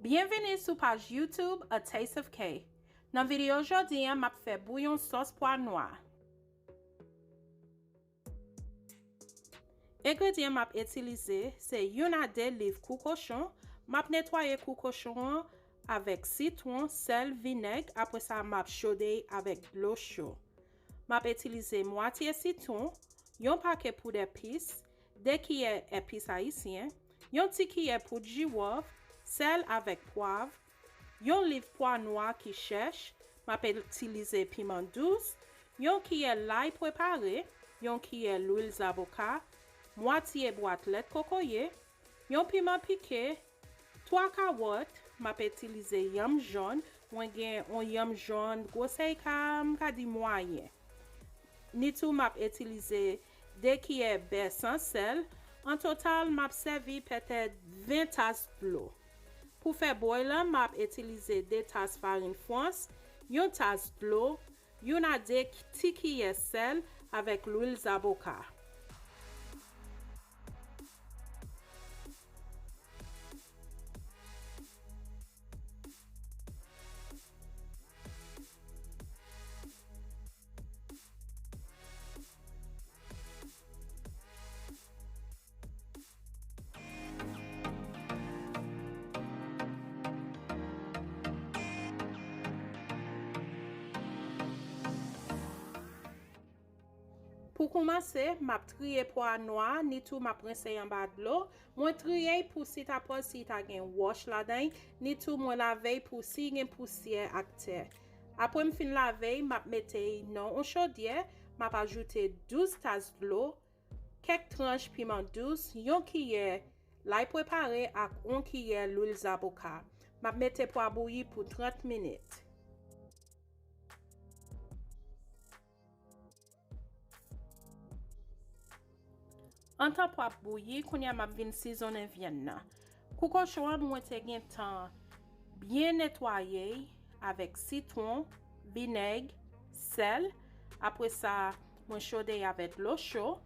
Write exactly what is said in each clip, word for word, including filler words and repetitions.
Byenvini sou paj YouTube A Taste of K. Nan videyo jodi a, m ap fè bouyon sòs pwa nwa. Engredyan m ap itilize se youn a de liv kou kochon. M ap netwaye kou kochon an avèk sitwon, sèl, vinèg, apre sa m ap chode l avèk dlo cho. M ap itilize mwatye sitwon, yon pake poud epis, de kiyè epis ayisyen, yon ti kiyè poud jiwòf, sèl avèk pwav, yon liv pwa nwa ki chèch, m ap itilize piman dous, yon kiyè lay prepare, yon kiyè lwil zaboka, mwatye bwat lèt kokoye, yon piman pike, twa kawòt, m ap itilize yanm jòn, mwen gen yon yanm jòn gwosè ka, m ka di mwayen. Nitou m ap itilize de kiyè bè san sèl, an total m ap sèvi petèt ven tas dlo. Pou fè bòy lan, m ap itilize de tas farin frans, yon tas dlo, youn a de ti kiyè sèl avèk lwil zaboka. Pou koumanse, m ap triye pwa nwa, nitou m ap rense anba dlo. Mwen triye l pou si ta pòs si ta gen wòch ladan l, nitou mwen lave l pou si gen pousyè ak tè. Apre m fin lave l, m ap mete l nan yon chodyè, m ap ajoute douz tas dlo, kèk tranch piman dous, yon kiyè lay prepare ak yon kiyè lwil zaboka. M ap mete pwa bouyi pou trant minit. Antan pwa ap bouyi, kounye a m ap vin sizonnen vyann nan. Kou kochon an, mwen te gentan byen netwaye l avèk sitwon, vinèg, sèl. Apre sa, mwen chode l avèk dlo cho.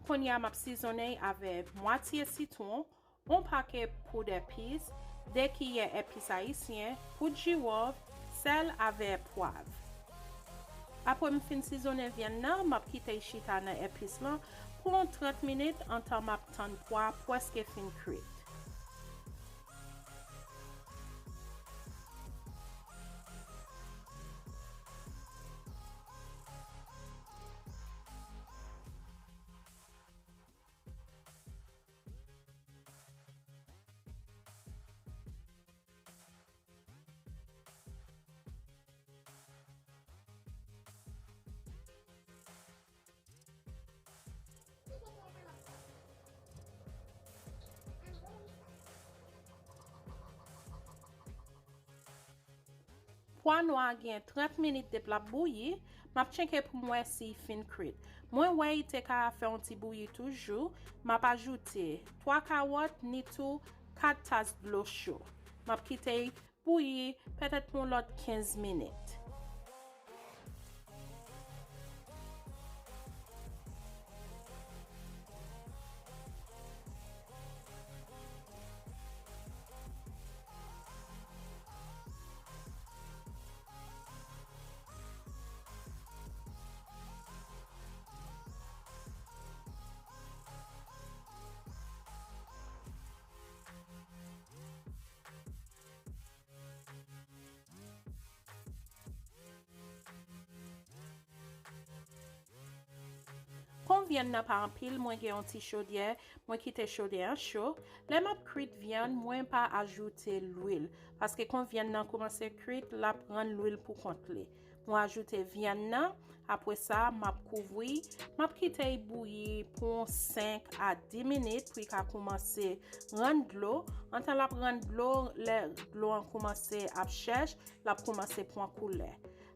Kounye a, m ap sizonnen l avèk mwatye sitwon, yon pake poud epis, de kiyè epis ayisyen, poud jiwòf, sèl avèk pwav. Apre m fin sizonnen vyann nan, m ap kite l chita nan epis lan pou yon trant minit antan m ap tann pwa prèske fin kwit. Pwa nwa a gen trant minit depi l ap bouyi, m ap tcheke pou m wè si l fin kwit. Mwen wè li te ka fè yon ti bouyi toujou, m ap ajoute twa kawòt, nitou kat tas dlo cho. M ap kite l bouyi petèt pou yon lòt kenz minit. Kon vyann nan pa anpil, mwen gen yon ti chodyè, mwen kite chodyè an cho. Lè m ap kwit vyann, mwen pa ajoute lwil, paske kon vyann nan kòmanse kwit, l ap rann lwil pou kont li. Mwen ajoute vyann nan, apre sa, m ap kouvri, m ap kite l bouyi pou yon senk a dis minit pou l ka kòmanse rann dlo. Antan l ap rann dlo, lè dlo an kòmanse ap chèch, l ap kòmanse pran koulè.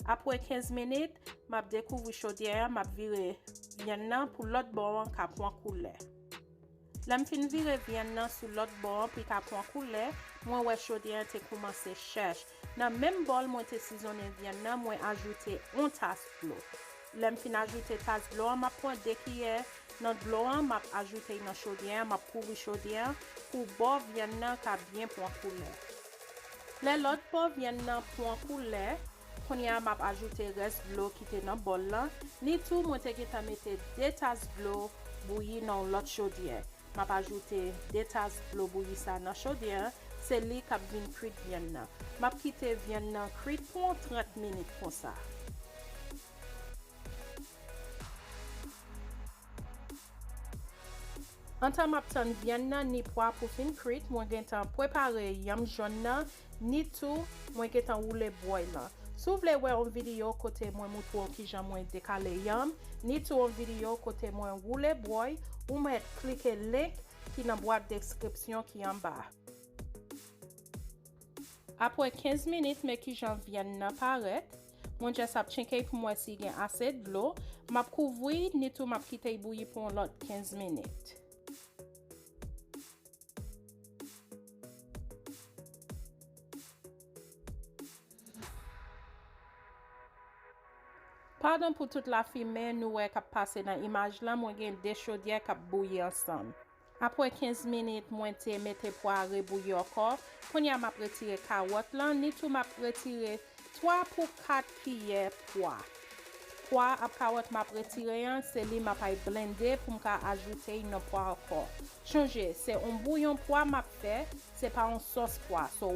Apre kenz minit, m ap dekouvri chodyè an, m ap vire vyann nan pou lòt bò an ka pran koulè. Lè m fin vire vyann nan sou lòt bò an pou l ka pran koulè, mwen wè chodyè an te kòmanse chèch. Nan menm bòl mwen te sizonnen vyann nan, mwen ajoute yon tas dlo. Lè m fin ajoute tas dlo an, m ap pran de kiyè nan dlo an, m ap ajoute l nan chodyè an, m ap kouvri chodyè an pou bò vyann nan ka byen pran koulè. Lè lòt bò vyann nan pran koulè, kounye a m ap ajoute rès dlo ki te nan bòl lan, ni tou mwen te gentan mete de tas dlo bouyi nan yon lòt chodyè. M ap ajoute de tas dlo bouyi sa nan chodyè an, se li k ap vin kwit vyann nan. M ap kite vyann nan kwit pou yon trant minit konsa. Antan m ap tann vyann nan ni pwa pou fin kwit, mwen gentan prepare yanm jòn nan, ni tou mwen gentan woule bwòy lan. Si w vle wè yon videyo kote mwen moutre w kijan mwen dekale yanm, ni tou yon videyo kote mwen woule bwòy, ou mèt klike link ki nan bwat deskripsyon ki anba. Apre kenz minit, men kijan vyann nan parèt. Mwen just ap tcheke pou m wè si gen ase dlo. M ap kouvri, ni tou m ap kite l bouyi pou yon lòt kenz minit. Padon pou tout lafimen nou wè k ap pase nan imaj lan, mwen gen de chodyè k ap bouyi ansanm. Apre kenz minit, mwen te mete pwa a rebouyi ankò. Kounye a, m ap retire kawòt lan, ni tou m ap retire twa pou kat kiyè pwa. Pwa ak kawòt m ap retire an, se li m ap al blende pou m ka ajoute nan pwa ankò. Chonje, se yon bouyon pwa m ap fè, se pa yon sòs pwa. So,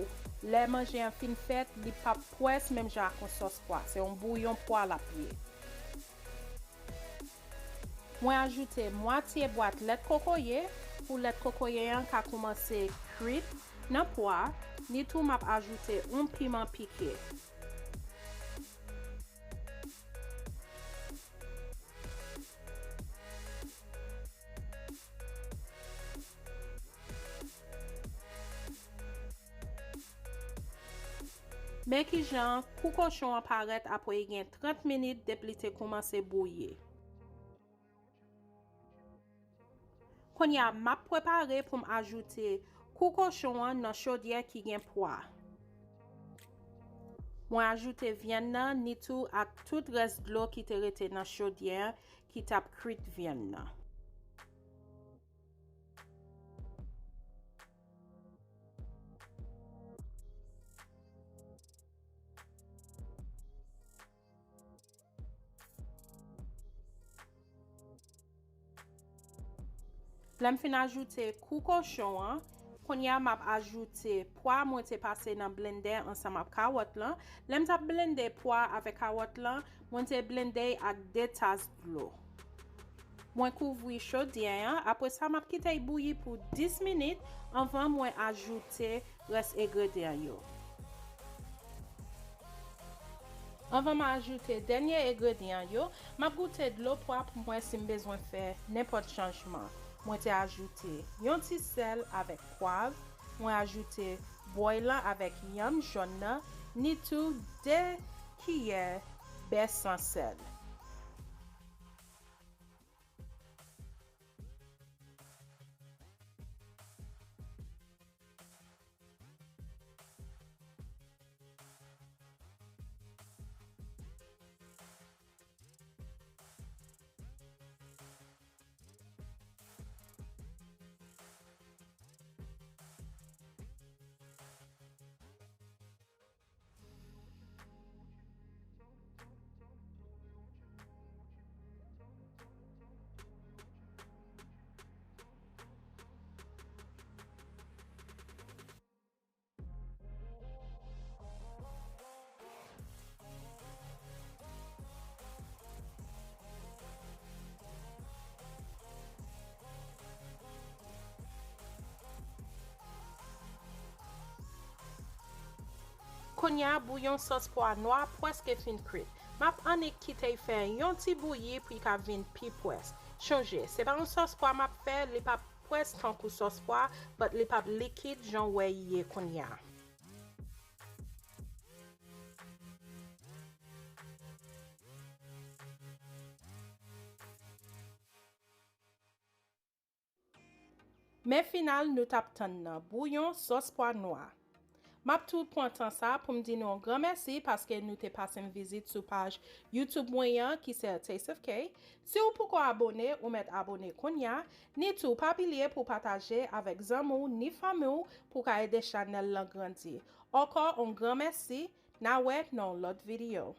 lè manje an fin fèt, li p ap pwès menm jan ak yon sòs pwa. Se yon bouyon pwa l ap ye. Mwen ajoute mwatye bwat lèt kokoye pou lèt kokoye an ka koumanse kwit nan pwa, ni tou m ap ajoute yon piman pike. Men kijan kou kochon an parèt apre li gen trant minit depi li te koumanse bouyi. Kounye a, m ap prepare pou m ajoute kou kochon an nan chodyè ki gen pwa. Mwen ajoute vyann nan, ni tou ak tout rès dlo ki te rete nan chodyè an ki t ap kwit vyann nan. Lè m fin ajoute kou kochon an, kounye a m ap ajoute pwa mwen te pase nan blendè ansanm ak kawòt lan. Lè m t ap blende pwa avèk kawòt lan, mwen te blende ak de tas dlo. Mwen kouvri chodyè an, apre sa m ap kite l bouyi pou dis minit anvan mwen ajoute rès engredyan yo. Anvan m ajoute dènye engredyan yo, m ap goute dlo pwa pou m wè si m bezwen fè nenpòt chanjman. Mwen te ajoute yon ti sèl avèk pwav, mwen ajoute bwòy lan avèk yanm jòn nan, ni tou de kiyè bè san sèl. Kounye a, bouyon sòs pwa nwa prèske fin kwit. M ap annik kite l fè yon ti bouyi pou l ka vin pi près. Chonje, se pa yon sòs pwa m ap fè, li p ap près tankou sòs pwa, but li p ap likid jan w wè l ye kounye a. Men final nou t ap tann nan, bouyon sòs pwa nwa. M ap tou pran tan sa pou m di nou yon gran mèsi paske nou te pase m vizit sou paj YouTube mwen an ki se A Taste of K. Si w poko abone, ou mèt abone kounye a, ni tou pa bliye pou w pataje avèk zanmi w ni fanmi w pou w ka ede chanèl lan grandi. Ankò yon gran mèsi, n a wè nan yon lòt videyo.